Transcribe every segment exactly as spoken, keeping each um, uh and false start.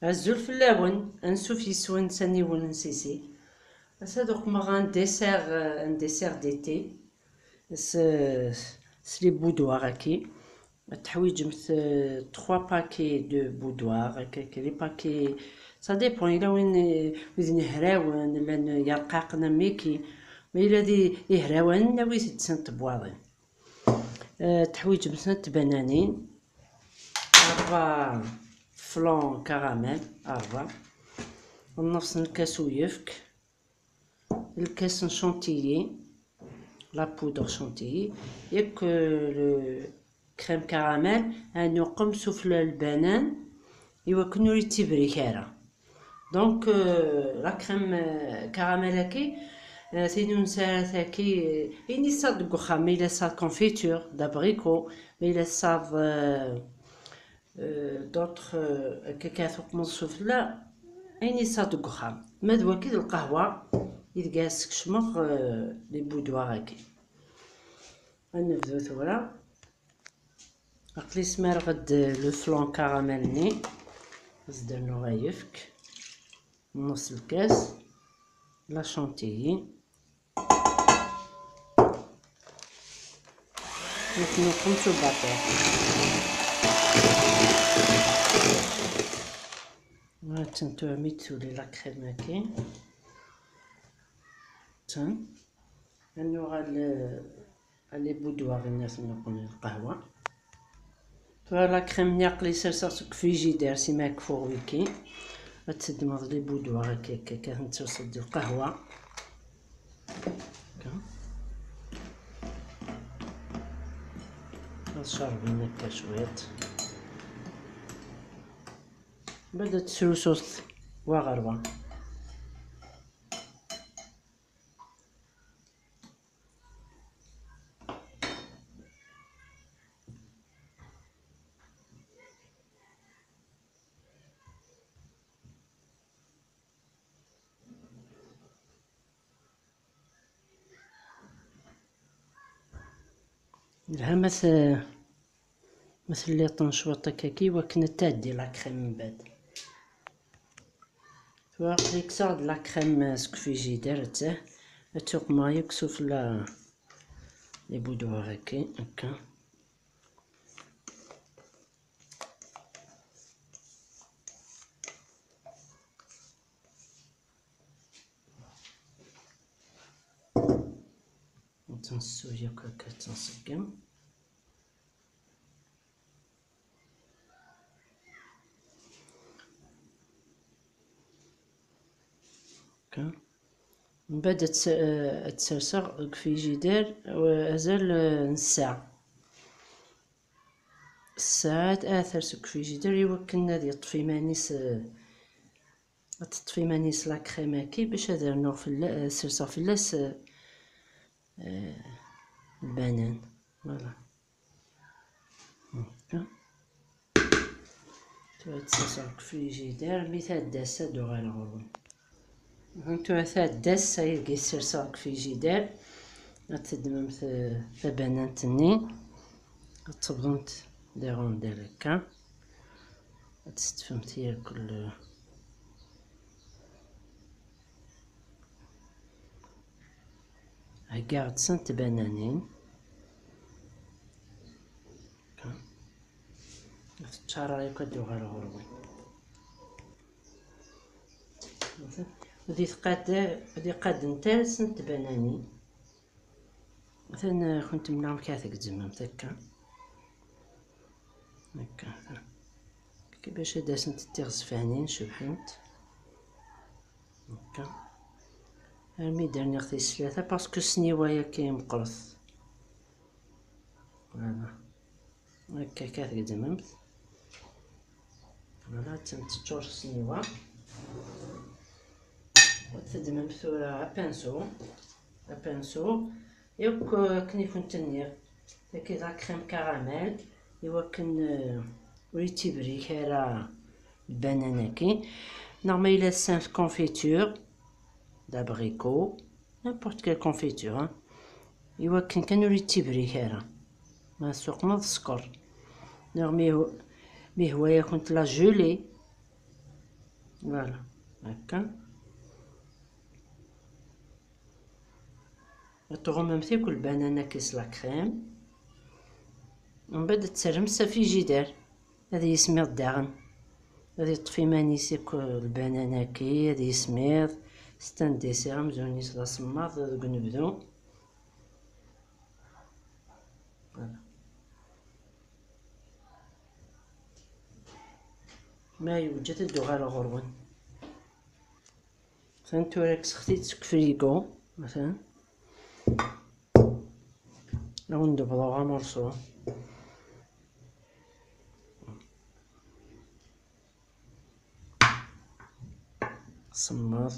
Azul fell-awen, ansuf yes-wen s aniwel n Sisi. Ass-a ad uqmeɣ un dessert, euh, un dessert d'été s, s les boudoirs-agi. Teḥwiǧemt, euh, trois paquets de boudoirs, akka, akka, les paquets, ça dépend, yella win, euh, widen ihrawen, llan yerqaqen am wigi, ma yella d ihrawanen, awit-d snat tebwaḍin. Euh, teḥwiǧemt snat tbananin, rba flan caramel, rba, nnefṣ n lkas uyefk, lkas n chantilly, la poudre chantilly, yak, euh, le crème caramel, ad nuqem sufella lbanan, iwakken ur yettibrik ara. Donc, euh, la crème, euh, caramel-agi, euh, tin ur nesɛi ara tagi, euh, ayen i tessad deg uxxam, ma yella tessad confiture d'abricot, ma yella tessad, euh, euh, d'autres, euh, akka tuqmeḍ sufella, ayen i tessad deg uxxam. Ma d wagi d lqahwa, ideg ara skecmeɣ, euh, les boudoirs-agi. Ad nebdu tura. Aql-i smareɣ-d le flan caramel-nni, ad s-d-rnuɣ ayefk, nneṣ lkas, la chantilly. Nekk nuqem s ubaṭiq. Attan tura mi d-tuli la crème-agi. Attan. Ad nuɣal, euh, les boudoirs-nni ad ten-nuqem lqahwa. Tura la crème-nni aql-i serseɣ-tt deg frigidaire, sima ad kfuɣ wiki. Ad teddmeḍ les boudoirs akka, akka, akka, ad ten-terseḍ di lqahwa. Akka. Ad cerben akka cwiṭ. Bada tesrusuḍ wa ɣer wa. Yelha ma t-, ma telliḍ-ten cwiṭ akkaki, wakken ad tɛeddi la crème mbeɛd. Tura aql-i kkseɣ-d la crème seg frigidaire, attah, ad tuqmeɣ yakk sufella les boudoirs-agi, akka. Ad tt-nessu yakk akka, ad tt-nṣeggem. Akka. Mbeɛd ad tt-, ad tt-serseɣ deg frigidaire, euh, azal, euh, n ssaɛa. Ssaɛa ad ters deg frigidaire iwakken ad yeṭṭef iman-is, euh, ad teṭṭef iman-is la crème-agi bac ad rnuɣ fella-, euh, serseɣ fell-as, euh, euh, lbanan. Voilà. Akka. Tura ad tt-serseɣ deg frigidaire, mi tɛedda ass ad d-uɣaleɣ ɣur-wen. Tura tɛedda ass, ayagi serseɣ deg frigidaire. Ad teddmemt, eh, tabanant-nni, ad tebḍemt des rondelles akka, ad teṭṭfemt yakk. Heggaɣ-d snat tbananin. Akka. Ad teččareɣ yakk ad d-uɣaleɣ ɣur-wen. Di tqad-, di qadent ara snat tbananin. Atan, eh, kunt mla amek ara tgezmemt akka. Akka. Akka bac ad d-asent d tiɣezfanin cebḥent. Akka. Armi d-rniɣ tis tlata, parce que ssniwa-agi meqqret. Voilà. Akka akka tgezmemt. Voilà, attan teččur ssniwa. Teddmemt tura apinsu, apinsu, yakk akken i kent-nniɣ, tagi d la crème caramel, iwakken, eh, ur yettibrik ara lbanan-agi, neɣ ma yella tesɛamt confiture d'abricot, n'importe quelle confiture, hein. Iwakken kan ur yettibrik ara. Ma tessuqmeḍ sskeṛ. Neɣ mi, mi hwa-yakent la gelée, Voilà, هكا. Ad تغمم تاكل البنانة كيس la crème. ومن بعد تسرم السفيجيدار. هذا يسميض داغن. هذا يطفي مانيسيك البنانة كي، هذا يسميض. C'est un dessert، أمزونيس لا سماض داغ نبدو. Voilà. ما يوجد الدغال غرون. Atan tura kkseɣ-t-id seg frigo, مثلا. أو ندبلوغ amorceau. Semmeḍ.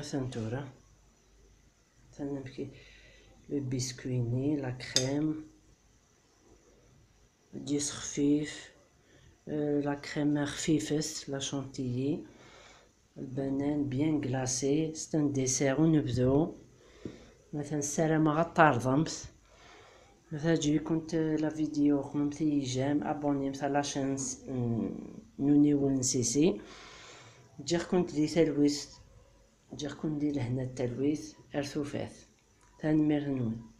Atan tura. Atan amek le biscuit-nni, la crème. Ǧis xfif, euh, la crème xfifet, la chantilly. البنان bien glacé، c'est un dessert ونبدو. مثلا السلامة غطارضمت. مثلا جيكم la vidéo خممتي j'aime، abonnez-vous à la chaîne نوني ونسيسي. جيكم دي تلويث، جيكم دي لهنا التلويث، ارثوفات. تنمير نون.